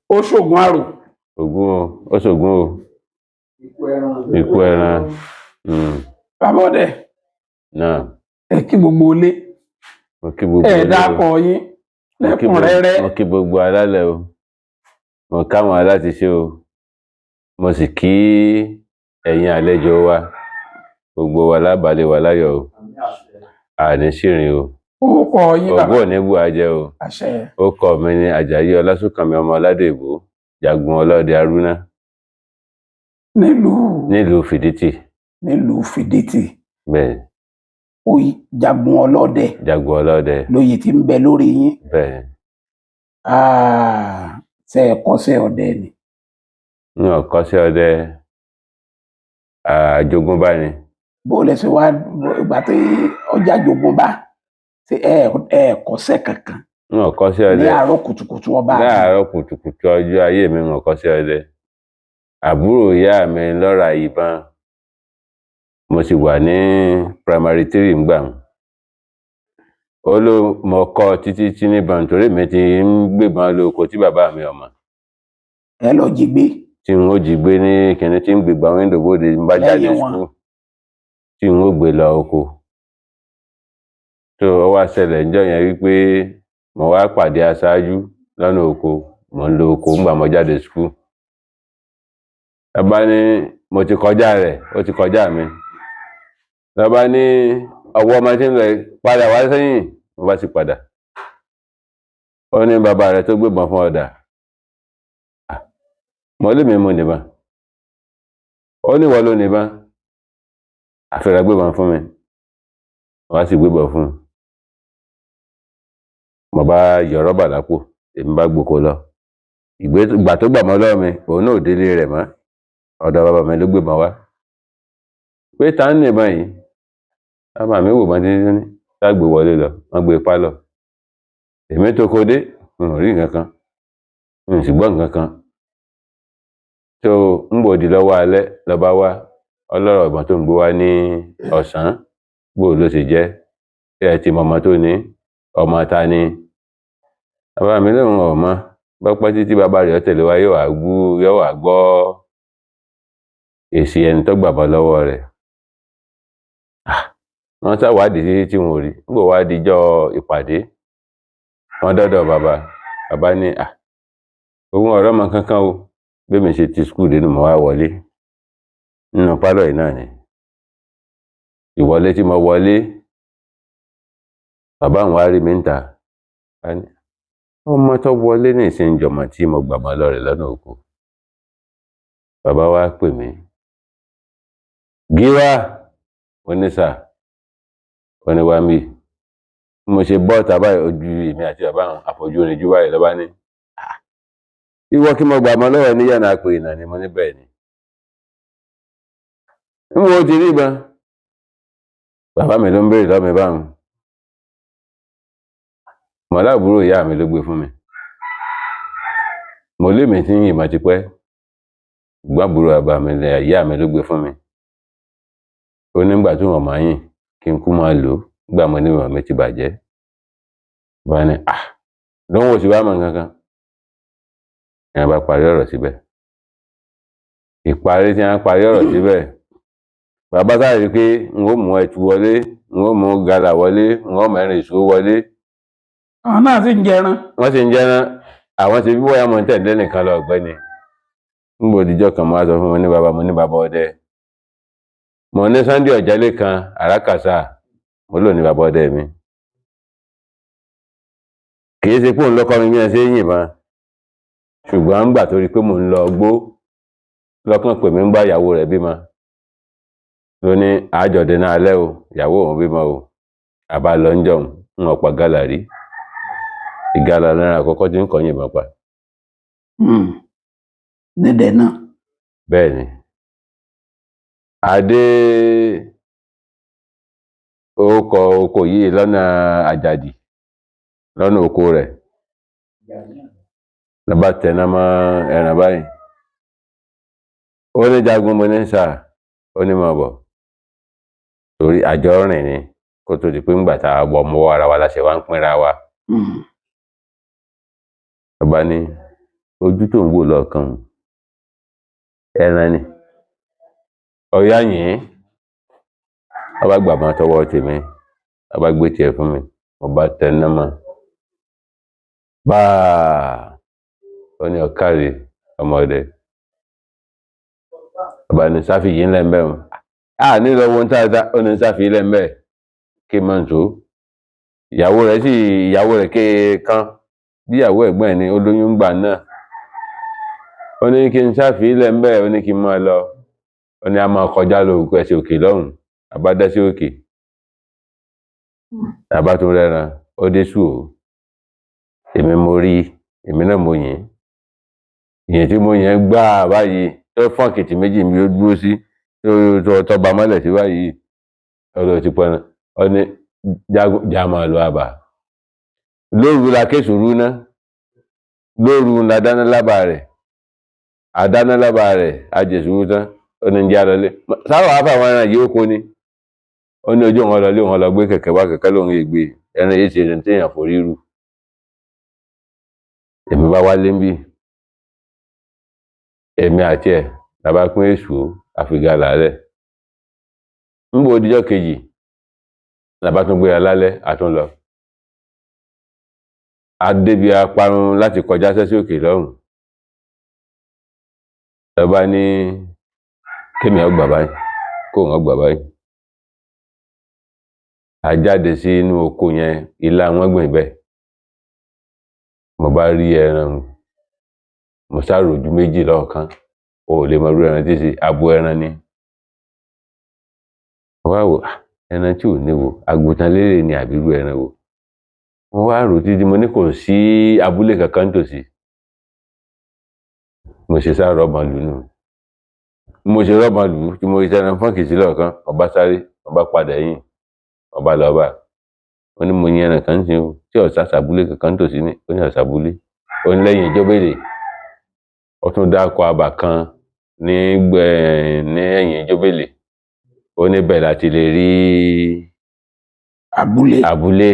Ó ṣògùn àrò. Ògún o, ó ṣògùn o. Ikú ẹran. Bàbá ọdẹ, Náà. Ẹ kí gbogbo ilé. Mo kí gbogbo Ẹ ilé o. dákọ yín Mo kí lẹ́kùnrẹ́rẹ́. Mo kí gbogbo alálẹ̀ o, mo káwọn alátiṣe o, mo sì kí ẹ̀yin àlejò wa, gbogbo wa lábàálẹ̀ wa láyọ̀ o, àní ṣìrìn o. Orúkọ yín, bàbá. Ògún ò ní bù á jẹ o. Àṣẹ. Orúkọ mi ni Àjàyí Ọlásùnkànmí ọmọ Ọládèbó, Jagun Ọlọ́dẹ Arúná. Nílùú? Nílùú Fìdítì. Nílùú Fìdítì. Bẹ́ẹ̀. Oyè Jagun Ọlọ́dẹ. Jagun Ọlọ́dẹ. Lóyè tí ń bẹ lórí yín. Bẹ́ẹ̀. Ah, ṣe ẹ kọ́ṣẹ́ ọdẹ ni? N ò kọ́ṣẹ́ ọdẹ, àjogúnbá ni. Bó lẹ ṣe wá ìgbà tí ọjà jogúnbá, ṣe ẹ kọ́ṣẹ́ kankan? N ò kọ́ṣẹ́ Ní ọdẹ. àárọ̀ kùtùkùtù ọba. Láàárọ̀ kùtùkùtù ọjọ́ ayé mi, n ò kọ́ṣẹ́ ọdẹ. Àbúrò ìyá mi ló ra ìbọn, mo sì wà ní primary three ńgbà wọn. Ó ló mọ kọ́ títí tí níbọn, torí mi ti ń gbébọn lọ oko tí bàbá mi ò mọ̀. Ẹ lọ jí gbé? Tí n ó jí gbé ní kinní tí ń gbégbá window bóde ń bá jáde Lẹ́yìn wọn. school, tí n ó gbé lọ oko. Tó o wá ṣẹlẹ̀ níjọ́ yẹn wípé mo wá pàdé aṣáájú lọ́nà oko, mò ń lo oko ńgbà mo jáde school. Lọ́ba ní mo ti kọjá rẹ̀, ó ti kọjá mi. Lọ́ba ní ọwọ́ ọmọ tí ń lọ yìí, padà wá sẹ́yìn. Mo bá sì padà. Ó ní bàbá rẹ̀ tó gbébọn fún ọ̀dà. Mo lé mi mo níbọn. Ó ní ìwọ ló níbọn. Àfẹ́rẹ́ gbébọn fún mi. Mo bá sì gbébọn fún un. Mo bá yọ rọ́bà lápò, èmi bá gboko lọ. Ìgbà tó gbà mọ́ lọ́wọ́ mi, òun náà ò délé rẹ̀ mọ́. Ọ̀dọ̀ bàbá mi ló gbébọn wá. Pé ta ń níbọn yìí? Bàbá mi wò bọ́n títí ní tá gbé wọlé lọ, wọ́n gbé pálọ̀. Èmi tó kó dé, n ò rí nǹkan kan, n sì gbọ́ nǹkan kan. Tó ń gbòdì lọ́wọ́ alẹ́ lọ́ba wá, ọlọ́rọ̀ ìbọn tó ń gbé wá ní ọ̀sán, bó ló ṣe jẹ́? Ṣé ẹ ti mọ ọmọ tó ní? Ọmọ ta ni? Bàbá mi lóun ò mọ̀. Bọ́pẹ́ títí bàbá rẹ̀ ó tẹ̀lé wa, yóò wá gbú, yóò wá gbọ́ èsì ẹni tó gbàbọn lọ́wọ́ rẹ̀. Wọ́n ṣàwádìí títí tí wọn ò rí. Nígbà wá dijọ́ ìpàdé, wọ́n dọ́dọ̀ bàbá. Bàbá ní òun ọ̀rọ̀ ọmọ kankan o. Bí mi ṣe ti school dénú, mo wá wọlé nínú pálọ̀ yìí náà ni. Ìwọlé tí mo wọlé, bàbá òun wá rí mi níta. Ọmọ tó wọlé ní ìsìnjọmọ tí mo gbàbọn lọ rẹ̀ lọ́nà oko. Bàbá wa pè mí. Gíwá, ó ní sà, ó ní wá ń bí. Bí mo ṣe bọ́ ọ̀tá báyìí, ojú èmi àti bàbá àwọn àfojúrinjú báyìí lọ́ba ní, ìwọ kí mo gbàbọn lọ́wọ́ ní yànnà àpè ìnà ni. Mo ní bẹ́ẹ̀ ni. N wo ti rí ìbọn. Bàbá mi ló ń béèrè lọ́wọ́ mi báwọn. Mọ̀láàbúrò ìyá mi ló gbé fún mi. Mo lé mi tí ń yìnbọn tipẹ́. Gbàbúrò bàbá mi lẹ ìyá mi ló gbé fún mi. Ó nígbà tí wọ́n máa yìn kí n kú máa lò ó, nígbà mo ní ìwọ̀n mi ti bàjẹ́. Bàbá ní lóun ò sì wá mọ̀ nǹkan kan. Ìyẹn bá parí ọ̀rọ̀ síbẹ̀. Ìparí tí wọ́n parí ọ̀rọ̀ síbẹ̀, bàbá sáré rí pé n ó mú ẹtu wọlé, n ó mú gàlà wọlé, n ó mẹ́rin ìṣó wọlé. Àwọn náà sì ń jẹran. Wọ́n sì ń jẹran. Àwọn ti bí bóyá mo ń tẹ̀lé nìkan lọ ọ̀gbẹ́ni. Nígbà òdìjọ́ kan mo wá sọ fún wọn ní bàbá, mo ní bàbá ọdẹ. Mo ní Sunday Ọ̀jálé kan, àràkàsà, mo lò ní bàbá ọdẹ mi. Kì í ṣe pé òun lọ́kọ́ mi bí wọ́n ṣe ń yìnbọn. Ṣùgbọ́n ńgbà tó rí pé mò ń lọ gbó, lọ́kàn pè mí ń gbà ìyàwó rẹ̀ bímọ. Ló ní àjọ̀dé náà alẹ́ o, ìyàwó òun bímọ o. Àbá lọ ń jọun, ń ọ̀pá gálà rí. Ìgalà lára àkọ́kọ́ tí ń kọ́ yìnbọn pa. Nídẹ̀ náà. Bẹ́ẹ̀ ni. Adé orúkọ oko yìí lọ́nà Àjàdì, lọ́nà oko rẹ̀. Ló bá tẹná mọ́ ẹran báyìí. Ó ní Jagun, mo ní sà, ó ní máa bọ̀. Torí àjọ rìn ni kó tó di pé ńgbà tá a wọ mọ́wọ́ ara wa la ṣe wá ń pínra wa. Ló bá ní Ojú tó ń wò lọ́ọ̀kan un, ẹran ni. Ọ̀yá yìn ín. Ó bá gbàbọn tọwọ́ tèmi, ó bá gbé tiẹ̀ fún mi, mo bá tẹná mọ́ ọn. Gbàà! Ó ní, ọ káre ọmọ ọdẹ. Ó bá ní sá fìyí ńlẹ̀ ńbẹ̀ un. A ní lọ wo ohun tá a ta, ó ní sá fi í lẹ̀ ńbẹ̀ kí n máa nìṣó. Ìyàwó rẹ̀ sì, ìyàwó rẹ̀ ké kan bí ìyàwó ẹ̀gbọ́n ẹ̀ ni, ó lóyún ńgbà náà. Ó ní kí n sá fi í lẹ̀ ńbẹ̀, ó ní kí n máa lọ. Ó ní a máa kọjá lọ òkè ẹsẹ̀ òkè lọ́hùn-ún. A bá dẹ́sẹ̀ òkè. A bá tún rẹ́ran, ó dé sùò. Èmi mo rí, èmi náà mo yìn ín. Ìyìn tí mo yìn ín gbáà báyìí tó fọ́n òkìtì méjì níbi ó dúró sí, tó tó ba mọ́lẹ̀ sí báyìí. Ó ló ti pẹran. Ó ní já máa lọ abà. Lóru la kéṣùúrú ná. Lóru la dáná lábà rẹ̀. A dáná lábà rẹ̀, a jèsúrú tán. Ó ní jẹ́ á lọlé. Ṣá wàá fàwọn ẹran yìí óko ni. Ó ní ojú òun lọlé, òun lọ gbé kẹ̀kẹ́ wá, kẹ̀kẹ́ lòun è gbé. Ẹran yìí ṣe ẹran téèyàn forí rù. Èmi bá wálé ńbí. Èmi àti ẹ̀ la bá pín èsùó, a fi gálà lẹ̀. Ńgbà ó dijọ́ kejì, la bá tún gbéra lálẹ́, a tún lọ. A débi aparun láti kọjá sẹ́sẹ̀ òkè lọ́hùn-ún. Ló bá ní kémi ó gbà báyìí, kóun ó gbà báyìí. A jáde sí inú oko yẹn, ilá wọ́n gbìn bẹ́ẹ̀. Mo bá rí ẹran un, mo sá ròjú méjì lọ́ọ̀kán. O ò lè mọ irú ẹran tí í ṣe, abo ẹran ni. Mo wá wò ó, ẹran tí ò níwo, àgùntàn leléyìí ni àbí irú ẹran wo? Mo wá rò ó títí, mo ní kò sí abúlé kankan nítòsí. Mo ṣe sá rọ́bọn lù ú nù. Bí mo ṣe rọ́bọn lù ú tí mo rí tẹ́ran fọ́n òkìtì lọ́ọ̀kán, mo bá sáré, mo bá padà ẹ̀yìn, mo bá lọ bá a. Ó ní mo yin ẹran kan nísìnyí o, tí ò sá sàbúlé kankan nítòsí ní, ó ní ọ̀sàbúlé. Ó ní lẹ́yìn Jóbélé. Ó tún dárúkọ abà kan ní ní ẹ̀yìn Jóbélé. Ó níbẹ̀ la ti lè rí Abúlé. Abúlé.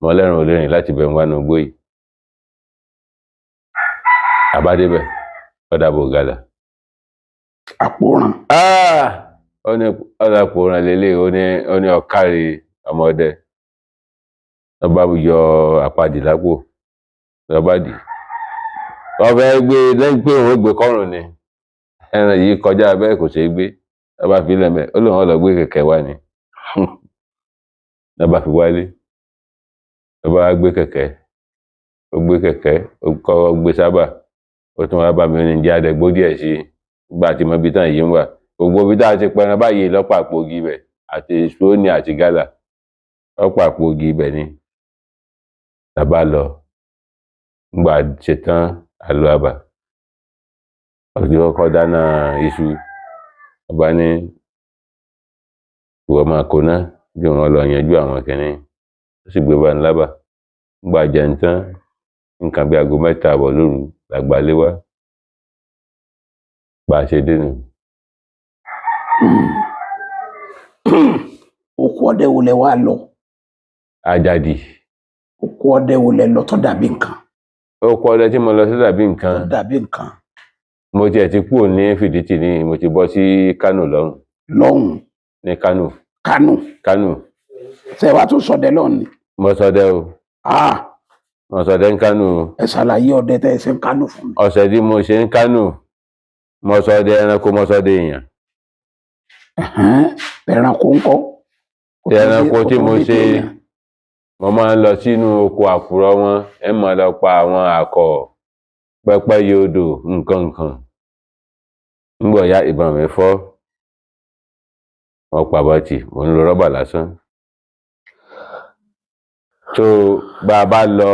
Mo lẹ́ran ò lè rìn láti ibẹ̀ wá nínú igbó yìí. A bá débẹ̀, ó dàbò gàlà. Àpòràn. Ó ní ọ̀dàpòràn leléyìí, ó ní ọ káre ọmọ ọdẹ. Ló bá yọ àpadì lápò, ló bá dì í. Ó fẹ́ gbé lẹ́yìn pé òun ó gbé kọ́rùn ni. Ẹran yìí kọjá bẹ́ẹ̀ kò ṣeé gbé. Ló bá fi í lẹ̀ ńbẹ̀, ó lóun ó lọ gbé kẹ̀kẹ́ wá ni. Ló bá fi wálé. Ló bá gbé kẹ̀kẹ́. Ó gbé kẹ̀kẹ́, ó kọ́kọ́ gbé sábà. Ó tún wá bá mi, ó ní ǹjẹ́ a dẹ̀ gbó díẹ̀ sí i. Nígbà tí mo ibi tán yìí ń wà. Gbogbo ibi tá a ti pẹran báyìí lọ́pọ̀ àpò igi ibẹ̀ àti sóní àti gálà. Lọ́pọ̀ àpò igi ibẹ̀ ni. La bá lọ. Ńgbà ṣe tán, a lọ abà. Ó ti kọ́kọ́ dáná iṣu. Ló bá ní ìwọ máa kóná bí òun lọ yanjú àwọn kìnní. Ó sì gbé bá ń lábà. Ńgbà jẹun tán, nǹkan bí aago mẹ́ta àbọ̀ lóru la gbalé wá. Bá a ṣe dé nù. Oko ọdẹ wo lẹ wá lọ? Àjàdì. Oko ọdẹ wo lẹ lọ tó dàbí nǹkan? Oko ọdẹ tí mo lọ tó dàbí nǹkan. Tó dàbí nǹkan. Mo tiẹ̀ ti kúrò ní Fìdítì ní, mo ti bọ́ sí Kánò lọ́hùn. Lọ́hùn. Ní Kánò. Kánò. Kánò. Ṣé wàá tún ṣọdẹ lọ́hùn ni? Mo ṣọdẹ o. Mo ṣọdẹ ń Kánò o. Ẹ ṣàlàyé ọdẹ tẹ́ ẹ ṣe ń Kánò fún mi. Ọ̀sẹ̀ tí mo ṣe ń Kánò, mo ṣọdẹ ẹranko, mo ṣọdẹ èèyàn. Ẹranko ńkọ́? Ẹranko tí mo ṣe, mo máa ń lọ sínú oko àkùrọ̀ wọn, ẹ máa lọ pa àwọn àkọ̀, pẹ́pẹ́yẹ odò, nǹkan nǹkan. Ńgbà yá ìbọn mi fọ́. Wọ́n pa bọ́tì, mò ń lo rọ́bà lásán. So bá a bá lọ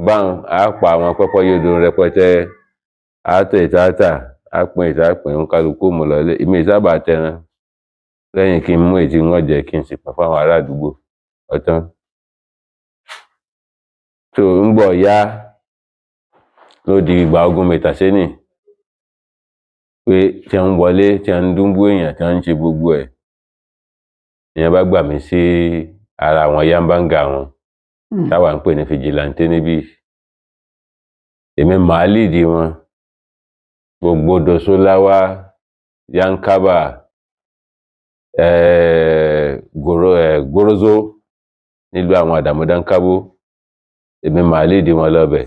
báun, á pa àwọn pẹ́pẹ́yẹ odò rẹpẹtẹ, á tẹ̀ ìtaátà, á pín ìtaápín, oníkálukú ó mú lọlé. Èmi ì sábà tẹran lẹ́yìn kí n mú èyí tí n ó jẹ kí n sì pín fáwọn ará àdúgbò. Ó tán. So ńgbà ó yá ló di ìgbà ogun Mìtàsénì pé tí wọ́n ń wọlé, tí wọ́n ń dúńbú èèyàn, tí wọ́n ń ṣe gbogbo ẹ̀. Ìyẹn bá gbà mí sí ara àwọn yámbáńgà wọn táwa ń pè ní fìjìláńtẹ́ níbí. Èmi màá líìdì wọn gbogbo Dosolawa, Yankaba, Gorozo nílùú àwọn Àdàmú Dáńkábó, èmi màá líìdì wọn lọbẹ.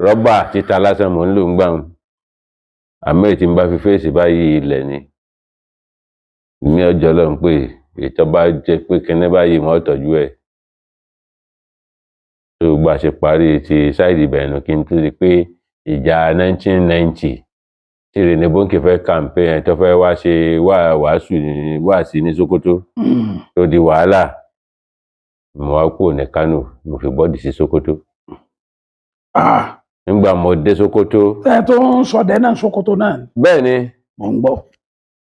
Rọ́bà títa lásán mò ń lò ń gbà wọn, àmọ́ èyí tí n bá fi fèsì báyìí ilẹ̀ ni ní ọjọ́ Ọlọ́run pé ètò bá jẹ́ pé kinní báyìí wọ́n tọ́jú ẹ̀. Tó gbà ṣe parí ti side ibẹ̀ nù kí n tó di pé ìjà 1990 tí Rene Bonke fẹ́ campaign tó fẹ́ wá ṣe wàásù wáàsí ní Sokoto tó di wàhálà, mo wá kúrò ní Kano, mo fi body sí Sokoto. Nígbà mo dé Sokoto. Ẹ tó ń sọdẹ náà Sokoto náà? Bẹ́ẹ̀ ni. Mò ń gbọ́.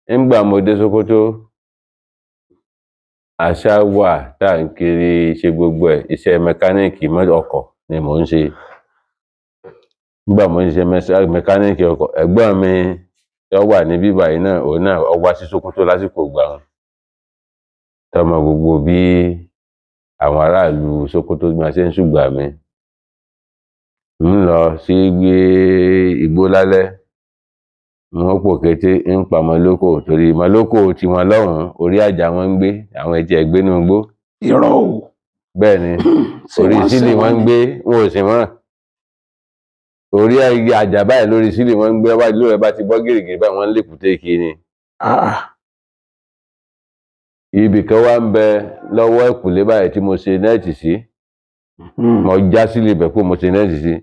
Nígbà mo dé Sokoto, àṣà wà tá à ń kiri ṣe gbogbo ẹ̀, iṣẹ́ mẹkáníìkì ọkọ̀ ni mò ń ṣe. Nígbà mo ń ṣe mẹkáníìkì ọkọ̀, ẹ̀gbọ́n mi tó wà ní bíbá yìí náà, òun náà ó wá sí Sokoto lásìkò ìgbà wọn, tọmọ gbogbo bí àwọn aráàlú Sokoto bí wọn ṣe ń ṣùgbà mi. Ń lọ sí gbé igbó lálẹ́, wọn pò kété ń pa mọlókò torí mọlókò tiwọn lọ́hùnún, orí àjà wọn ń gbé, àwọn etí ẹ̀ gbénú igbó. Irọ́ o. Bẹ́ẹ̀ ni, orí sílì wọn ń gbé, wọn ò sì mọ́ orí àjà báyìí, lórí sílì wọn ń gbé wájú lórí ẹ bá ti gbọ́ gírígírí báyìí, wọ́n ń lékùté kiri ni. Ibì kan wá ń bẹ lọ́wọ́ ẹ̀kúlé báyìí tí mo ṣe net sí, mo já sílì ibẹ̀ kó mo ṣe net sí.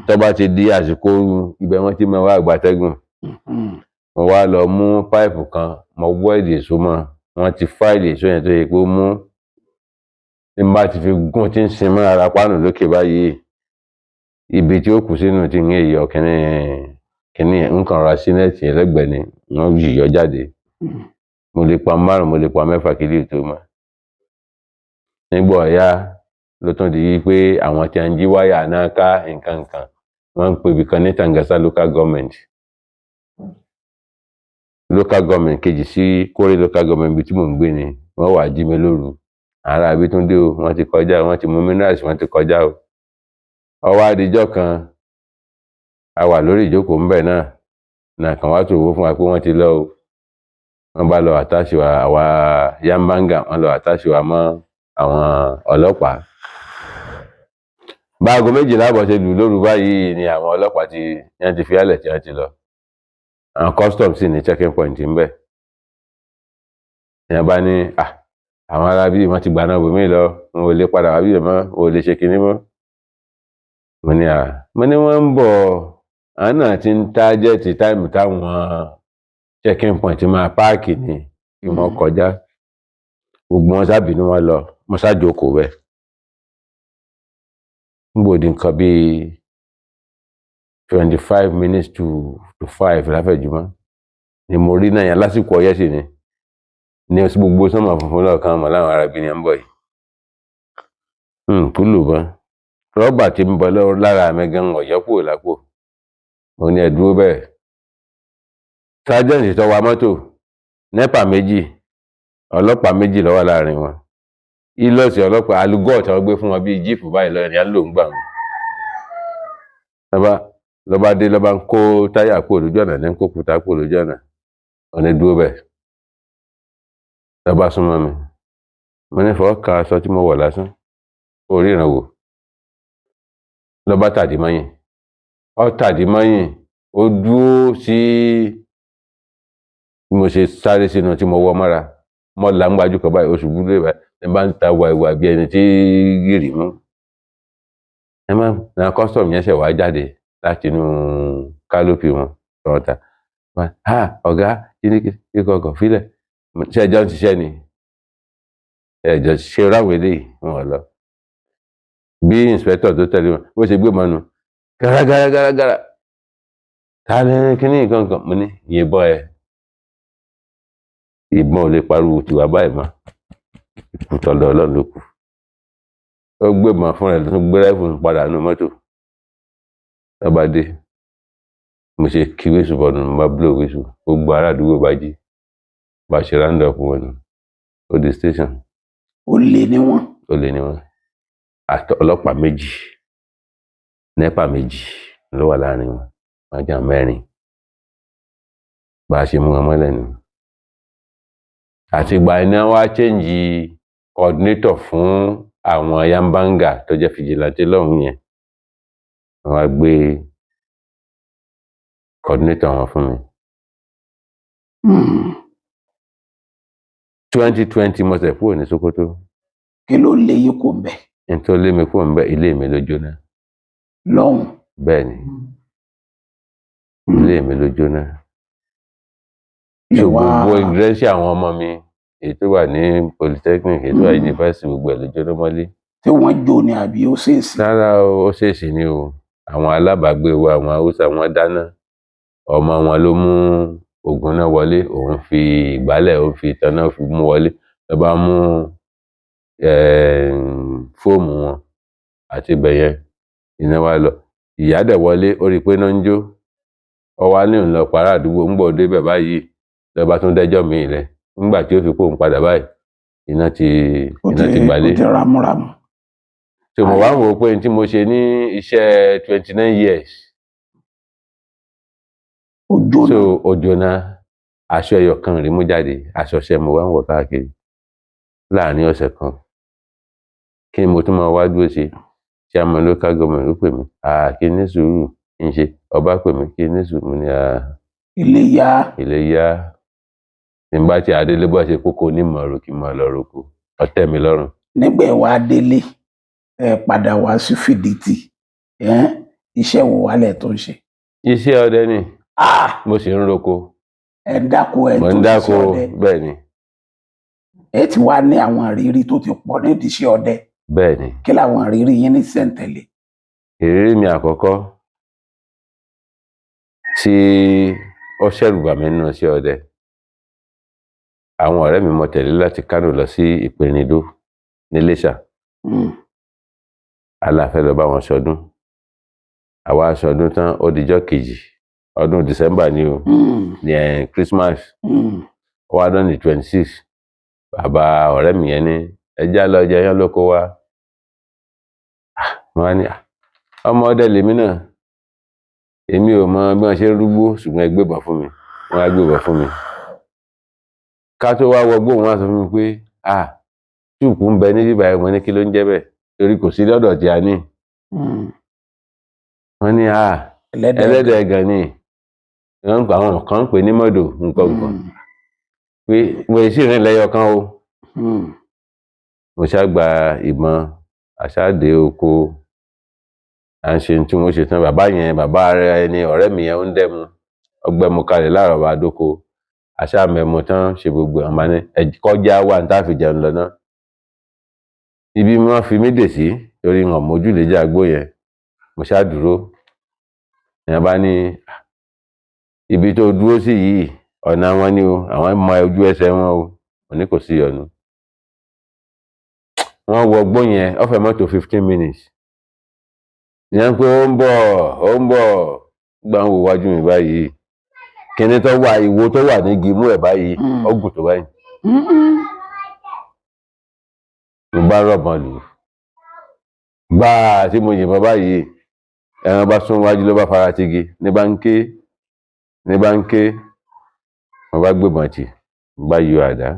Tó bá ti di àsìkò ooru, ibẹ̀ wọ́n ti máa wá àgbàtẹ́gùn. Mo wá lọ mú páìpù kan, mo wọ́ èdè èso mọ́, wọ́n ti fáìlì èso yẹn tó yẹ pé ó mú ní bá ti fi gún tí ń sin mọ́ ara páànù lókè báyìí, ibi tí ó kù sínú ti ń yọ kínní kínní nǹkan ra sí net lẹ́gbẹ̀ẹ́ ni wọ́n yìí yọ jáde. Mo lè pa 5, mo lè pa 6 kí lè tó mọ́. Nígbà ọ̀yá ló tún di pé àwọn tí a ń jí wáyà náà ká nǹkan kan, wọ́n ń pè ibì kan ní Tangasa local government, local government kejì sí Kórè local government, ibi tí mò ń gbé ni wọ́n wàá jí mi lóru. Ará ibi tún dé o, wọ́n ti kọjá, wọ́n ti mú minerals, wọ́n ti kọjá o. Ọwọ́ adijọ́ kan a wà lórí ìjókòó ńbẹ̀ náà náà kàn wá tó owó fún wa pé wọ́n ti lọ o. Wọ́n bá lọ àtàṣe wa, àwa yambanga, wọ́n lọ àtàṣe wa mọ́ àwọn ọlọ́pàá. Báago 12 àbọ̀ ṣe lù lóru báyìí ni àwọn ọlọ́pàá ti yẹn ti fi álẹ̀ tí wọ́n ti lọ. Àwọn custom sì ní checking point ńbẹ̀. Ìyẹn bá ní àwọn ará bíi wọ́n ti gbà náà bòmí lọ, wọn ò lè padà wá bíi mọ́, wọn ò lè ṣe kinní mọ́. Mo ní mo ní wọ́n ń bọ̀, àwọn náà ti ń target time táwọn checking point máa park ni kí wọ́n kọjá. Gbogbo wọn sábìínú wọn lọ, mo ṣàjókòó bẹ́ẹ̀. Nígbò di nǹkan bíi 25 minutes to 5 láfẹ̀júmọ́ ni mo rí náà yẹn, lásìkò ọyẹ́ sì ni ní gbogbo sánmà funfun lọ́ọ̀kan mọ̀ láwọn ará bí ni ń bọ̀ yìí. Kúlù bọ́n rọ́bà tí ń bọ̀ lára mi gan ọ̀yọ́ kúrò lápò. Mo ní ẹ dúró bẹ́ẹ̀. Sergeant tó wa mọ́tò, NEPA 2, ọlọ́pàá 2 ló wà láàrin wọn. Hilux ọlọ́pàá alugọ́ọ̀ tí wọ́n gbé fún wọn bíi jíìpù báyìí lọ́yìn ní à ń lò ń gbà wọn. Lọ́ba dé, lọ́ba ń kó táyà kúrò lójú ọ̀nà, ní kó kúta kúrò lójú ọ̀nà. Wọ́n ní dúró bẹ́ẹ̀. Lọ́ba súnmọ́ mi, mo ní fọwọ́ ka aṣọ tí mo wọ̀ lásán kó ríran wò. Lọ́ba tàdí mọ́yìn, ó tàdí mọ́yìn, ó dúró sí bí mo ṣe sáré sínú tí mo wọ́ mọ́ra, mo là ń gbajú kan báyìí, oṣù gbúdúrà báyìí ní bá ń ta wàìwà bí ẹni tí gìrì mú. Ẹ má na custom yẹn ṣẹ̀ wá jáde láti inú kálópì wọn tọ́ta. Ha, ọ̀gá kíní kíkọ́ ọkọ̀ fílẹ̀, ṣé ẹjọ́ ń ṣiṣẹ́ ni ẹjọ́ ṣe ráwọ̀ eléyìí wọn lọ. Bí inspector tó tẹ̀lé wọn bó ṣe gbé mọ́nu gàràgàràgàrà, ta ni kíní nǹkan kan? Mo ní yìnbọn ẹ, ìbọn ò lè pariwo tiwa báyìí mọ́, ikú tọ́lọ́ Ọlọ́run ló kù. Ó gbébọn fúnra ẹ̀, tó gbé rifle padà nínú mọ́tò. Lọ́ba dé, mo ṣe kí whistle bọ̀nù, mo bá blow whistle, gbogbo ará àdúgbò bá jí, bá ṣe round up wọn nù, ó di station. Olè ni wọ́n. Olè ni wọ́n, àti ọlọ́pàá 2, NEPA 2 Ló wà láàrin wọn, wọn jẹ́ àwọn mẹ́rin. Bá a ṣe mú wọn mọ́lẹ̀ nù. Àtìgbà iná wá change coordinator fún àwọn Yambanga tó jẹ́ vigilante lọ́hùn yẹn. Wọ́n wá gbé coordinator wọn fún mi. 2020 mo ṣẹ̀ kúrò ní Sokoto. Kí ló lé yín kò ń bẹ̀? N tó lé mi kúrò ńbẹ̀, ilé mi ló jóná. Lọ́hùn? Bẹ́ẹ̀ ni, ilé mi ló jóná. Lè So wá gbogbo ìrẹsì àwọn ọmọ mi, èyí tó wà ní polytechnic, èyí tó wà yunifásitì, gbogbo ẹ̀ ló jóná mọ́lé. Tí wọ́n jó ni àbí ó ṣèèṣì? Rárá o, ó ṣèèṣì ni o. Àwọn alábàágbé wa, àwọn Haúsá, wọn dáná. Ọmọ wọn ló mú oògùn náà wọlé, òun fi ìgbálẹ̀, òun fi ìtanná fi mú wọlé, ló bá mú fóòmù wọn àti ibẹ̀ yẹn, iná wa lọ. Ìyá dẹ̀ wọlé, ó rí i pé iná ń jó, ó wá ní òun lọ pàrọ̀ àdúgbò. Ń gbọ́ débẹ̀ báyìí, ló bá tún dẹ́jọ́ míì lẹ̀. Nígbà tí ó fi kóun padà báyìí, iná ti Ó iná ti ti gbalé. Ó ti ramúramù. So mo wá ń wò ó pé n tí mo ṣe ní iṣẹ́ 29 years Ó jóná. So ó jóná. Aṣọ ẹyọ kan rí mú jáde, aṣọ ṣẹ mo wá ń wọ̀ káàkiri láàrin ọ̀sẹ̀ kan. Kí ni mo tún máa wá dúró ṣe? Chairman local government ló pè mí, kí n ní sùúrù, kí n ṣe. Ọba pè mí, kí n ní sùúrù. Mo ní Ilé yá. Ilé yá. Tí n bá ti adélé, bó ṣe kókó onímọ̀ ro, kí n máa lọ roko, ó tẹ́ mi lọ́rùn. Nígbà ẹ wá délé, ẹ padà wá sí Fìdítì, ẹ́n, iṣẹ́ wo wálẹ̀ tó ń ṣe? Iṣẹ́ ọdẹ ni. Ah! Mo sì ń roko. Ẹ ń dáko, ẹ Mo tó ń ṣiṣẹ́ dáko. ọdẹ. Bẹ́ẹ̀ ni. Ẹ ti wá ní àwọn ìrírí tó ti pọ̀ nídìí iṣẹ́ ọdẹ. Bẹ́ẹ̀ ni. Kí làwọn ìrírí yín ní sẹ̀ǹtẹ̀lé? Ìrírí mi àkọ́kọ́ tí ó ṣẹ̀rù bà mí nínú iṣẹ́ ọdẹ, àwọn ọ̀rẹ́ mi mo tẹ̀lé láti Kánò lọ sí Ìpèrìndó níléṣà. Aláfẹ́ lọ bá wọn ṣọdún. Àwa ṣọdún tán, ó dijọ́ kejì ọdún, December ni o, ní Christmas. Ó wá dán ní 26. Bàbá ọ̀rẹ́ mi yẹn ní ẹjá lọ jẹyán lóko wa. Ah, mo wá ní, "Ah, ọmọ ọdẹ lèmi náà, èmi ò mọ bí wọ́n ṣe ń rúgbó, ṣùgbọ́n ẹ gbébọn fún mi." Wọ́n á gbébọn fún mi. Ká tó wá wọgbó, wọn á sọ fún mi pé, ah, túùkù ń bẹ ní bíbá ẹ. Mo ní kí ló ń jẹ́ bẹ́ẹ̀, torí kò sí lọ́dọ̀ tí a ní. Wọ́n ní, ah, ẹlẹ́dẹ̀. Ẹlẹ́dẹ̀ gan ni wọ́n ń pa, àwọn kan ń pè ní mọ́dò nǹkan nǹkan, pé mo sì rìn lẹ́yọ kan o. Mo ṣáà gba ìbọn, àṣàdé oko, à ń ṣe tí wọ́n ṣe tán. Bàbá yẹn, bàbá rẹ ẹni ọ̀rẹ́ mi yẹn, ó ń dẹ́mu, ọgbẹ́mu kalẹ̀ láàárọ̀ bá dóko. Àṣà mẹ́mu tán, ṣe gbogbo ẹ̀, máa ní ẹ kọjá wà ní tá a fi jẹun lọ náà. Ibi wọ́n fi mí dè sí, torí wọn mójúlẹ̀jà àgbo yẹn, mo ṣáà dúró. Ìyẹn bá ní, "Ah, ibi tó dúró sí yìí, ọ̀nà wọn ni o, àwọn mọ ojú ẹsẹ̀ wọn o." Mo ní kò sí ọ̀nà. Wọ́n wọ gbó yẹn, ó fẹ́ mọ́tò 15 minutes. Ìyẹn pé ó ń bọ̀, ó ń bọ̀. Gbà ń wo wájú mi báyìí, kíní tó wà, ìwo tó wà nígi imú ẹ̀ báyìí, ó gùn tó báyìí. Mo bá rọ̀bọ̀n lù ú gbáà tí mo yìnbọn báyìí, ẹran bá sún wájú, ló bá fara tigi, ní bá ń ké, ní bá ń ké. Mo bá gbébọn tì, mo bá yọ àdá.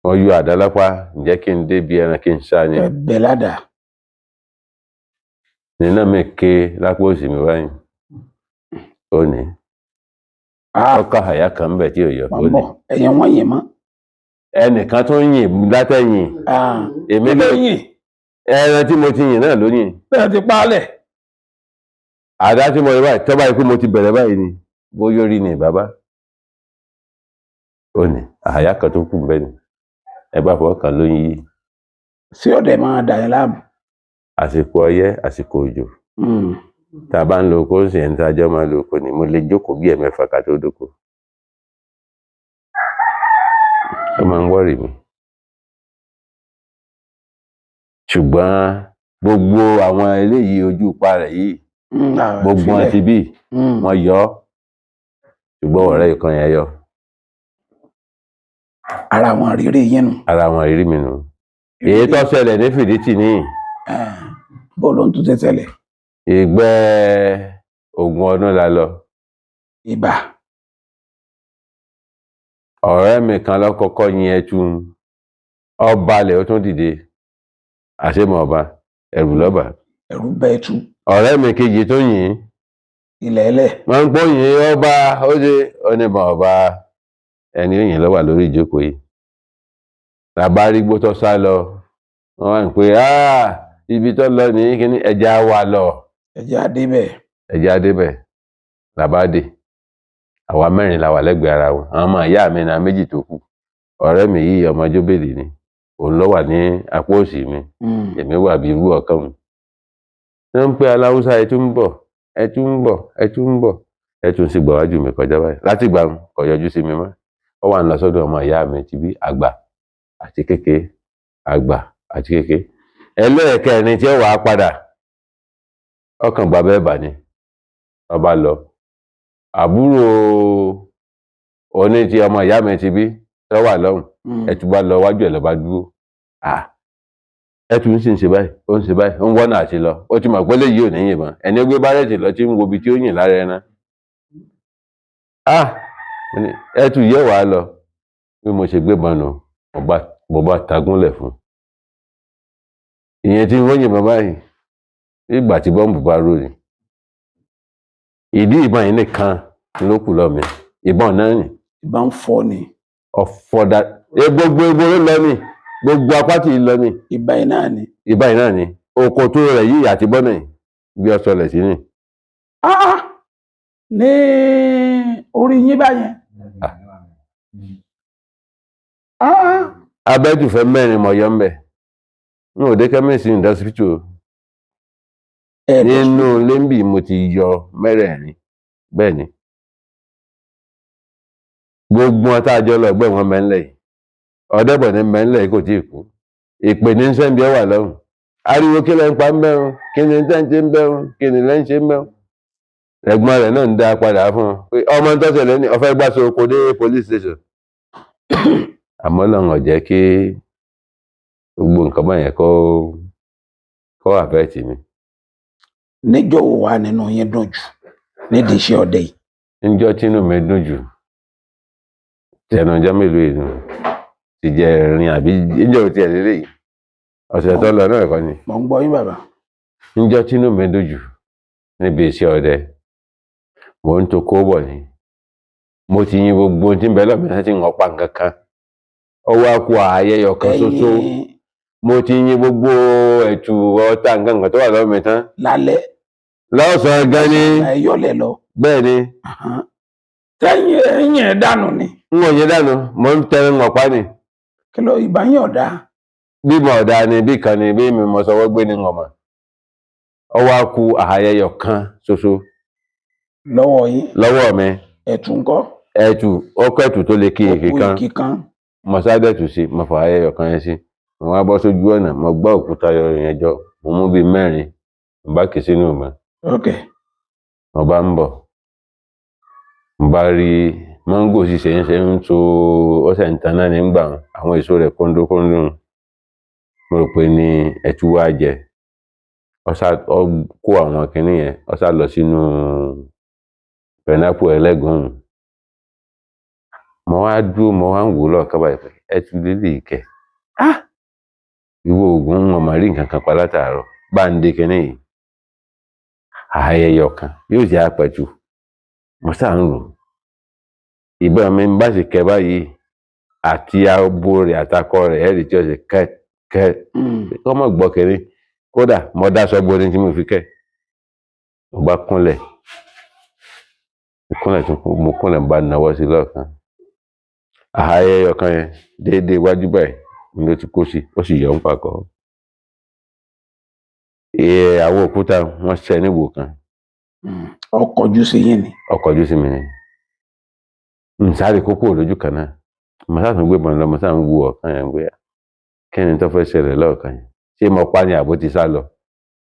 Mo yọ àdá lápá, ǹjẹ́ kí n débi ẹran kí n sá ni. Ẹ bẹ̀ ládàá. Nínú mi ké lápá òsì mi báyìí, ó ní Ah, ọkọ àyà kan bẹ̀ tí ò yọ. Wọ́n Ó ní bọ̀, ẹ̀yìn wọ́n yìn mọ́. Ẹnìkan tó ń yìn látẹ̀yìn. Ah, Èmi kí ló ló yìn? Ẹran tí mo ti yìn náà ló yìn. Bẹ́ẹ̀ ti pa á lẹ̀. Àdá tí mo rí báyìí, tọ́ báyìí pé mo ti bẹ̀rẹ̀ báyìí ni bóyá orí ni bàbá ó ní àyà kan tó kù bẹ́ẹ̀ ni ẹ bá fọwọ́ kan lóyún yìí. Sí ọ̀dẹ̀ máa dà yín láàmú? Àsìkò ọyẹ́, àsìkò òjò, tá a bá ń lo oko ń sìn, ẹni tá a jọ máa ń lo oko ni mo lè jókòó bí ẹ̀mẹ́fà ká tó dóko. Ó máa ń worry mi, ṣùgbọ́n gbogbo àwọn eléyìí, ojú ipa rẹ̀ yìí, Ah, gbogbo wọn filẹ̀. ti bí wọn yọ ọ́, ṣùgbọ́n ọ̀rẹ́ kan yẹn yọ. Ara àwọn ìrírí yín nù. Ara àwọn ìrírí mi nù. Èyí tó ṣẹlẹ̀ ní Fìdítì ní Bó ló ń tún tẹ́tẹ́lẹ̀? Ìgbẹ́ ogún ọdún la lọ. Ibà. Ọ̀rẹ́ mi kan ló kọ́kọ́ yin ẹtu, ó balẹ̀, ó tún dìde, àṣemọ̀ ọba ẹ̀rù lọ́ba. Ẹ̀rù bẹ ẹtu. Ọ̀rẹ́ mi kejì tó yìn, Ilẹ̀ ẹlẹ̀. wọ́n ń pọ́ yìn ọba, ó ṣe onímọ̀ ọba, ẹni ó yìn ló wà lórí ìjókòó yìí. Làbárígbó tó sá lọ, wọ́n wá ń pè á ibi tó lọ ní kíní, ẹja wà lọ. Ẹ̀jẹ̀ adébẹ̀. Ẹja débẹ̀, làbádé. Àwa mẹ́rin la wà lẹ́gbẹ̀ẹ́ ara wọn. Àwọn ọmọ ìyá mi náà méjì tó kù, ọ̀rẹ́ mi yìí ọmọ Jóbélì ni, òun ló wà ní apá òsì mi, èmi wà bí irú ọ̀kan mi. Wọ́n ń pè aláwùsá, ẹ tún ń bọ̀, ẹ tún ń bọ̀, ẹ tún ń bọ̀, ẹ tún sì gbàwájú mi kọjá báyìí. Láti gbà kò yọjú sí mi mọ́. Ó wà ń lọ sọ́dọ̀ ọmọ ìyá mi ti bí àgbà àti kékeré, àgbà àti kékeré. Ẹlẹ́ẹ̀kẹrin tí ó wàá padà, ọkàn gbà bẹ́ẹ̀ bà ni ọba lọ. Àbúrò oní ti ọmọ ìyá mi ti bí tó wà lọ́hùn, ẹtù bá lọ wájú ẹ̀ lọ́ba dúró. Ẹtù ń sì ń ṣe báyìí, ó ń ṣe báyìí, ó ń wọ́nà àti lọ. Ó ti mọ̀ pé léyìí ò ní yìnbọn, ẹni ó gbé bárẹ̀tì lọ tí ń wo ibi tí ó yìn lára ẹran. Ẹtù yẹ wàá lọ. Bí mo ṣe gbébọn nù, mo bá tagúnlẹ̀ fún un. Ìyẹn tí wọ́n yìnbọn báyìí, nígbà tí bọ́ǹbù bá rò ní. Ìdí ìbọn yìí nìkan ló kù lọ mi. Ìbọn náà nì. Ìbọn ń fọ́ ni. Ọ̀fọ̀dà gbogbo egbò ló lọ ni, gbogbo apá tí ì lọ ni. Ìbọn yìí náà ni. Ìbọn yìí náà ni. Òkòtó rẹ̀ yìí àti bọ́nà yìí bí ọ sọlẹ̀ sí ni. Ní orí yín báyẹn. Abẹ́jùfẹ́ mẹ́rin mọ̀ yọ ń bẹ̀. N ò dé kẹ́míìsì ìdásípítù o. Nínú lẹ́ńbì mo ti yọ mẹ́rẹ̀ẹ̀rin. Bẹ́ẹ̀ ni. Gbogbo wọn tá a jọ lọ ẹgbẹ́ wọn mẹ́ńlẹ̀ yìí. Ọ̀dẹ́bọ̀ ní mẹ́ńlẹ̀ yìí kò tí ì kú. Ìpè ní sẹ́ńbí ọ wà lọ́hùn. Ariwo kí lẹ́ ń pa ń bẹ́rùn, kí ni tẹ́ ń ṣe ń bẹ́rùn, kí ni lẹ́ ń ṣe ń bẹ́rùn. Ẹ̀gbọ́n rẹ̀ náà ń dá a padà fún un pé ọmọ tó ṣẹlẹ̀ ní ó fẹ́ gbàsó oko dé police station. Àmọ́ Ọlọ́run ò jẹ́ kí gbogbo nǹkan báyẹn kó àfẹ́ẹ̀tì mi. Níjọ́ wo wà nínú yín dùn jù nídìí iṣẹ́ ọdẹ yìí? Níjọ́ tínú mi dùn jù, tẹnu ọjọ́ mélòó yìí nù, ti jẹ ẹ̀rin àbí níjọ́ ò tiẹ̀ lélẹ́yìí, ọ̀sẹ̀ tó lọ náà kọ́ ni. Mò ń gbọ́ yín bàbá. Níjọ́ tínú mi dùn jù níbi iṣẹ́ ọdẹ, mò ń to kó bọ̀ ni. Mo ti yin gbogbo ohun tí ń bẹ lọ́mìnira tí ń ọ̀pá nǹkan kan. Ó wá ku ààyè ọ̀kan ṣoṣo. Mo ti yin gbogbo ẹ̀tù ọta nǹkan kan tó wà lọ́wọ́ mi tán. Lálẹ́. Lọ́sàn-án gan ni. Ẹ yọlẹ̀ lọ. Bẹ́ẹ̀ ni. Tẹ́yìn ẹ̀yìn ẹ̀ dànù ni. N ò yẹn dànù, mò ń tẹnu ọ̀pá ni. Kí ló ìbá yín ọ̀dà? Bímọ ọ̀dà ni, bí kan ni, bí mi mọ sọwọ́ gbé ni ọmọ. Ó wá ku ààyè ọ̀kan ṣoṣo. Lọ́wọ́ yín. Lọ́wọ́ mi. Ẹ̀tù ńkọ́? Ẹ̀tù, ọkọ̀ ẹ̀tù tó lè kí èkì kan. Òkú kan. Mo sáré ẹ̀tù sí, mo fà ààyè ọ̀kan yẹn sí. Mo wá bọ́ sójú ọ̀nà, mo gbá òkúta yọ yẹn jọ, mo mú bíi mẹ́rin, mo bá kì í sínú mi. Ok. Mo bá ń bọ̀. Mo bá rí máńgò sì ṣe ń ṣe ń so ọ̀sẹ̀ ń taná nígbà àwọn èso rẹ̀ kóńdókóńdó. Mo rò pé ní ẹ̀tù wá jẹ. Ó sá ó kó àwọn kinní yẹn, ó sá lọ sínú pineapple ẹlẹ́gùn. Mo wá dúró, mo wá ń wò lọ́ọ̀kan báyìí pé ẹ̀tù lélẹ́yìí kẹ̀. Ìwọ ògùn ń mọ̀ rí nǹkan kan pa látàárọ̀. Bá ń de kinní yìí. Ààyè ọ̀kan yóò jẹ́ apẹ̀tù. Mo sá ń rò. Ìbọn mi ń bá sì kẹ báyìí àti abo rẹ̀ àtakọ rẹ̀ ẹ̀rí tí ó ṣe kẹ́ kẹ́. Kọ́ mọ̀ gbọ́ kinní. Kódà mo dáṣọ bo ni tí mo fi kẹ́. Mo bá kúnlẹ̀. Kúnlẹ̀ tó kú, mo kúnlẹ̀ mo bá nawọ́ sí lọ́ọ̀kan. Ààyè ọ̀kan yẹn déédéé iwájú báyìí ni ló ti kó sí, ó sì yọ ń pakọ̀. Àwọn òkúta wọ́n ṣẹ níwò kan. Ó kọjú sí yín ni. Ó kọjú sí mi ni. N sáré kókó lójú kan náà. Mo sá tún gbé bọn lọ, mo sá ń wo ọ̀kan yẹn pé kí ni tó fẹ́ ṣẹlẹ̀ lọ́ọ̀kan yẹn. Ṣé mo pa ni àbó ti sá lọ?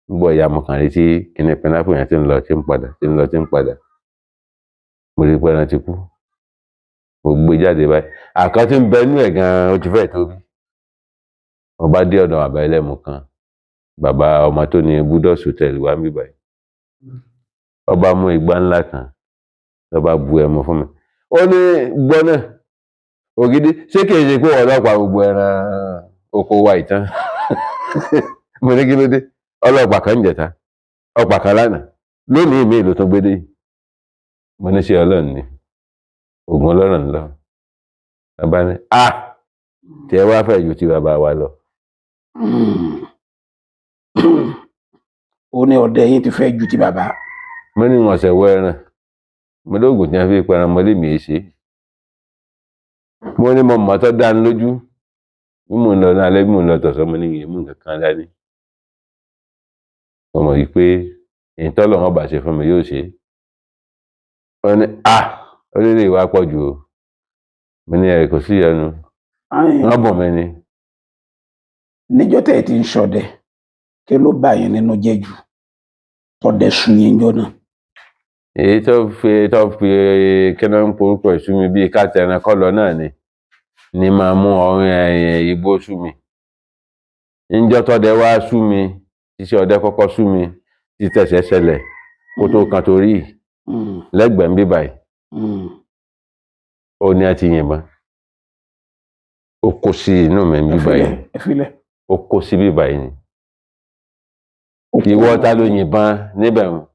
Nígbà ìyá mo kàn rí tí kíní pineapple yẹn ti ń lọ, tí ń padà, tí ń lọ, tí ń padà. Mo rí pé ẹran ti kú. Mo gbé jáde báyìí. Àkàn tí ń bẹ inú ẹ̀ gan-an ó ti fẹ́ tóbi. Mo bá dé ọ̀dọ̀ bàbá ẹlẹ́mu kan. Bàbá ọmọ tó ní Budos Hotel wá níbí báyìí. Ọba mú igbá ńlá kan, lọba bu ẹmu fún mi. Ó ní gbọ́ náà, Ògidì, ṣé kìí ṣe pé ọlọ́pàá gbogbo ẹran oko wa ìtàn? Mo ní kí ló dé? Ọlọ́pàá kan ń jẹta, ọ̀pá kan lánàá, lónìí mi ló tún gbé dé yìí. Mo ní ṣe Ọlọ́run ni oògùn ọlọ́run ńlọ. Bàbá ní a tí ẹ wá fẹ́ ju ti bàbá wa lọ. Ó ní ọdẹ yín ti fẹ́ ju ti bàbá. Mo ní wọn ṣẹ̀wọ́ ẹran, mo lóògùn tí wọn fi pẹran, mo lè mí ṣe. Mo ní mo mọ̀ tó dá ní lójú bí mò ń lọ ní alẹ́, bí mò ń lọ tọ̀sán, mo ní ìyẹn mú nǹkan kan dání. Mo mọ̀ wípé ìtọ́lọ̀ wọn bá ṣe fún mi yóò ṣe é. Wọ́n ní a ó lè lè wá pọ̀ jù o. Mo ní ẹ kò sí ìyọnu, wọ́n bùn mí ni. Níjọ́ tẹ́ ẹ ti ń ṣọdẹ, kí ló bà yín nínú jẹ́ jù tọdẹ sun yín jọ náà? Èyí tó fi kí ló ń porúkọ ìsú mi bíi ká tẹran kọ́ lọ náà ni máa mú ọrùn igbó sú mi. Níjọ́ tọ́dẹ wá sú mi, iṣẹ́ ọdẹ kọ́kọ́ sú mi, títẹ̀sẹ̀ ṣẹlẹ̀ kó tó kan torí lẹ́gbẹ̀ẹ́ ń bí báyìí. Ó ní a ti yìnbọn, ó kó sí inú mi ń bí báyìí. Ẹ filẹ̀. Ó kó sí bí báyìí ni. Ìwọ ta ló yìnbọn níbẹ̀ ń?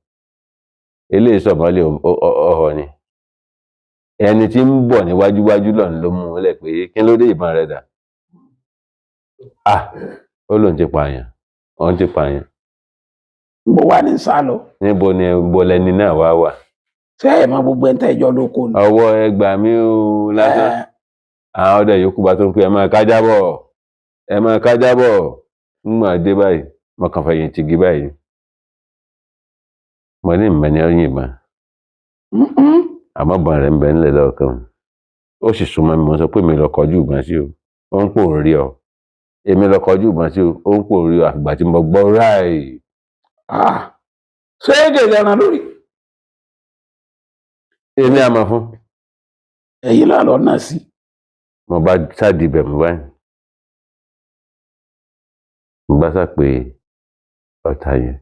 Eléyìí sọ̀mọ́lé ọ̀họ̀ ni. Ẹni tí ń bọ̀ níwájúwájú lọ́n ló mú un lẹ̀ pé kí ló dé, ìbọn rẹ̀ dà? Ah, ó lóun ti pààyàn, òun ti pààyàn. Mo wá ní sá lọ. Níbo ni ibo lẹni náà wá wà? Ṣé ẹ mọ gbogbo ẹni tẹ́ ẹ jọ lóko ni? Ọwọ́ ẹgbàá mi ò lásán. Àwọn ọdẹ yòókù bá tó ń pè, ẹ máa kájá bọ̀, ẹ máa kájá bọ̀. Ń gbọ̀n dé báyìí, mo kàn fẹ̀yìn tìgí báyìí. Mo ní ìmọ̀ ni ó yìnbọn. Àmọ́ ìbọn rẹ̀ ń bẹ ńlẹ̀ lọ́ọ̀kan. Ó sì súnmọ́ mi, mo sọ pé mi lọ kọjú ìbọn sí o. Ó ń pò ń rí ọ. Èmi lọ kọjú ìbọn sí o. Ó ń pò ń rí ọ. Àgbà tí mo gbọ́ ráì. Ṣé èdè ẹran lórí? Èmi àmọ̀ fún. Ẹ̀yin náà lọ náà sí. Mo bá sáàdì ibẹ̀ mú báyìí. Mo bá sá pé ọ̀tá yẹn.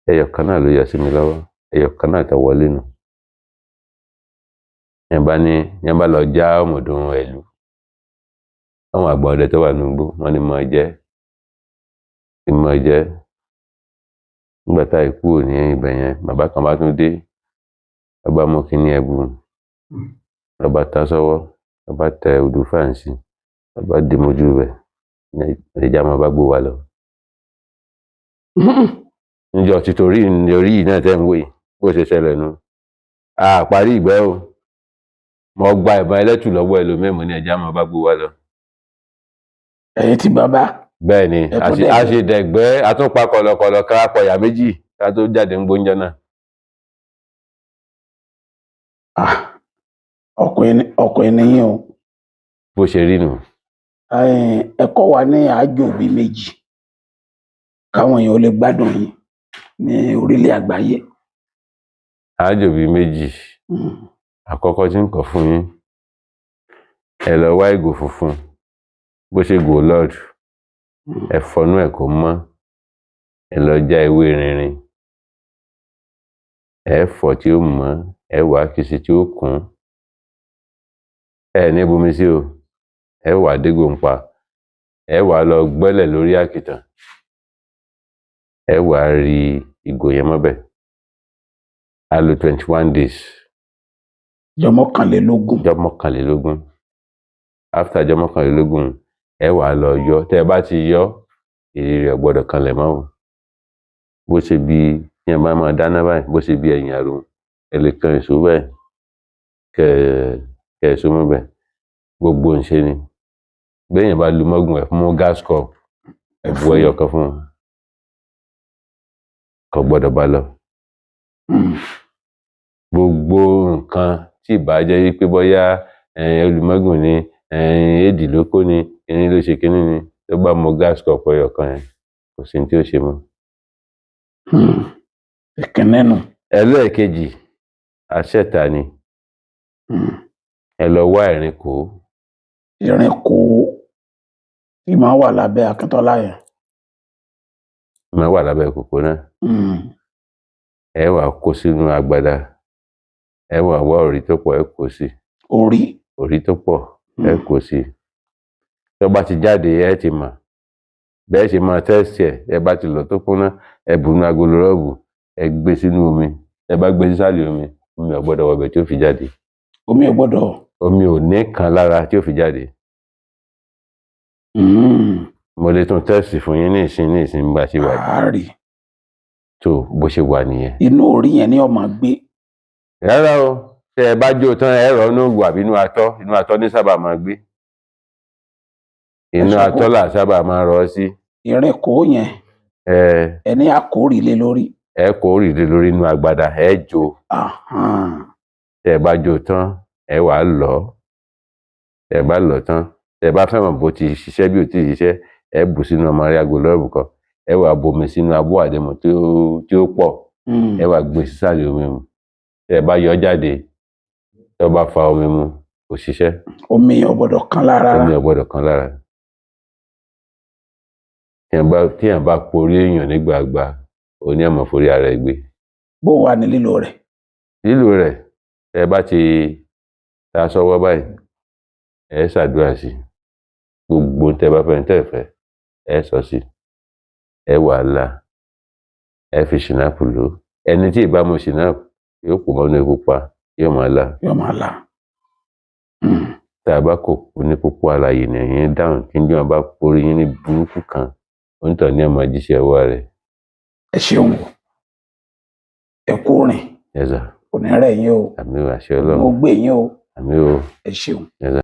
Ẹyọ kan náà ló yọ sí mi lọ́wọ́. Ẹyọ kan náà tó wọlé nù. Yẹn bá ní yẹn bá lọ já ọmọdún ẹ̀lú. Àwọn àgbà ọdẹ tó wà nínú igbó, wọ́n ní mọ̀ jẹ́. Mọ̀ jẹ́. Nígbà tá ìkú ò ní ibẹ̀ yẹn, bàbá kan bá tún dé. Ọba mú kíní ẹbu. Ọba ta sọ́wọ́. Ọba tẹ odù fáǹsì. Ọba dì mójú rẹ̀. Ìjà máa bá gbó wa lọ. Níjọ́ títorí orí yìí náà tẹ́ ń wò yìí, bó ṣe ṣẹlẹ̀ nu. A parí ìgbẹ́ o. Mo gba ìbọn ẹlẹ́tù lọ́wọ́ ẹlòmíì, mo ní ẹja máa bá gbó wa lọ. Ẹ̀yin tí bàbá. Bẹ́ẹ̀ ni, a ṣe dẹ̀gbẹ́, a tún pa kọ̀lọ̀kọ̀lọ̀ ká pọ̀yà méjì ká tó jáde ń gbóúnjẹ náà. Ọkùnrin ni yín o. Bó ṣe rí nù. Ẹ̀kọ́ wa ní àjò bíi méjì káwọn èèyàn ò lè gbádùn yín ní orílẹ̀ àgbáyé. Àjò bíi méjì. Àkọ́kọ́ tí ń kọ́ fún yín, ẹ lọ wá ìgò funfun, bó ṣe gò lọ́ọ̀dù, ẹ fọnú ẹ̀ kó mọ́, ẹ lọ já ewé rinrin, ẹ fọ̀ tí ó mọ́, ẹ wá kìsì tí ó kún, ẹ ní bomi sí o, ẹ wà dégò ń pa, ẹ wà lọ gbẹ́lẹ̀ lórí àkìtàn, ẹ wà rí ìgò yẹn mọ́bẹ̀. A lò 21 days. Ọjọ́ mọ́kànlélógún. Ọjọ́ mọ́kànlélógún. After ọjọ́ mọ́kànlélógún, ẹ wà lọ yọ. Tẹ́ ẹ bá ti yọ, èrè rẹ̀ gbọ́dọ̀ kanlẹ̀ mọ́ o. Bó ṣe bí yẹn bá máa dáná báyìí, bó ṣe bí ẹ̀yìn àrùn, ẹ lè kan èso báyìí, kẹ ẹ èso mọ́bẹ̀. Gbogbo ń ṣe ni. Béèyàn bá lu mọ́gùn ẹ̀ mú gas cup, ẹ bu ẹyọ kan fún un. Kò gbọ́dọ̀ bá lọ. Gbogbo nǹkan tí ìbá jẹ́ wípé bóyá olùmọ́gùn ni, éèdì ló kó ni, kíní ló ṣe kíní ni, tó bá mu gas cup ẹyọ kan yẹn, kò sí ní tí ó ṣe mọ́. Ìkíní nù. Ẹlẹ́ẹ̀kejì, aṣẹ́ta ni. Ẹ lọ wá ìrìn kó. Ìrìn kó tí máa wà lábẹ́ Akíntọ́lá yẹn. Máa wà lábẹ́ kòkó náà. Ẹ wàá kó sínú agbada, ẹ wàá wá òrí tó pọ̀, ẹ kó sí. Orí. Òrí tó pọ̀, ẹ kó sí. Tó bá ti jáde, ẹ ti mọ̀ bẹ́ẹ̀ ṣe máa test ẹ̀. Ẹ bá ti lọ̀ tó kúnná, ẹ bù nínú agolo rọ́ọ̀bù, ẹ gbé sínú omi. Ẹ bá gbé sísàlẹ̀ omi, omi ò gbọ́dọ̀ wọbẹ̀ tí ó fi jáde. Omi ò gbọ́dọ̀. Omi ò ní kan lára tí ó fi jáde. Mo lè tún test fún yín ní ìsìn bá ṣe wà. Àárí. Tó bó ṣe wà nìyẹn. Inú orí yẹn ni ó máa gbé? Rárá o, tẹ ẹ bá jó tán, ẹ rọ inú ògùn àbí inú atọ́. Inú atọ́ ní sábà máa gbé, inú Ẹ sọ atọ́ là sábà máa rọ sí. Ìrìn kò yẹn. Ẹ. Ẹni àkórì lé lórí. Ẹ kó rìndé lórí inú agbada, ẹ jó. Tẹ ẹ bá jó tán, ẹ wàá lọ. Tẹ ẹ bá lọ tán, tẹ ẹ bá fẹ́ mọ̀ bó ti ṣiṣẹ́ bí ò ti ṣiṣẹ́, ẹ bù sínú ọmọ rẹ agolo rọ́ọ̀bù kan, ẹ wàá bomi sínú abọ́ àdémọ̀ tí ó pọ̀. Ẹ wàá gbé sísàlẹ̀ omi mu. Tẹ ẹ bá yọ jáde, tó bá fa omi mu, kò ṣiṣẹ́. Omi ò gbọ́dọ̀ kan lára. Omi ò gbọ́dọ̀ kan lára. Tíyàn bá porí èèyàn nígbàgbà, òní ọmọ forí ara ẹ̀ gbé. Bó wà ní lílo rẹ̀? Lílò rẹ̀, tẹ bá ti ta sọ́wọ́ báyìí, ẹ ṣàdúrà sí i. Gbogbo tẹ bá fẹ́, tẹ fẹ́, ẹ sọ sí i, ẹ wà á là, ẹ fi schnapps lò. Ẹni tí ì bá mu schnapps, yóò pò mọ́nú epo pa, yóò máa là. Yóò máa là. Tá a bá kò kú ní pópó àlàyé nìyẹn dáhùn kí n bí wọn bá porí yín ní burúkú kan, onítọ̀ ní ọmọ jíṣẹ́ ọwọ́ rẹ̀. Ẹ ṣeun o, ẹ kú rìn. Yes sir. Kò ní rẹ̀ yín o. Àmín o, àṣẹ Mo Ọlọ́run. gbé yín o. Àmín o. Ẹ ṣeun. Yes sir.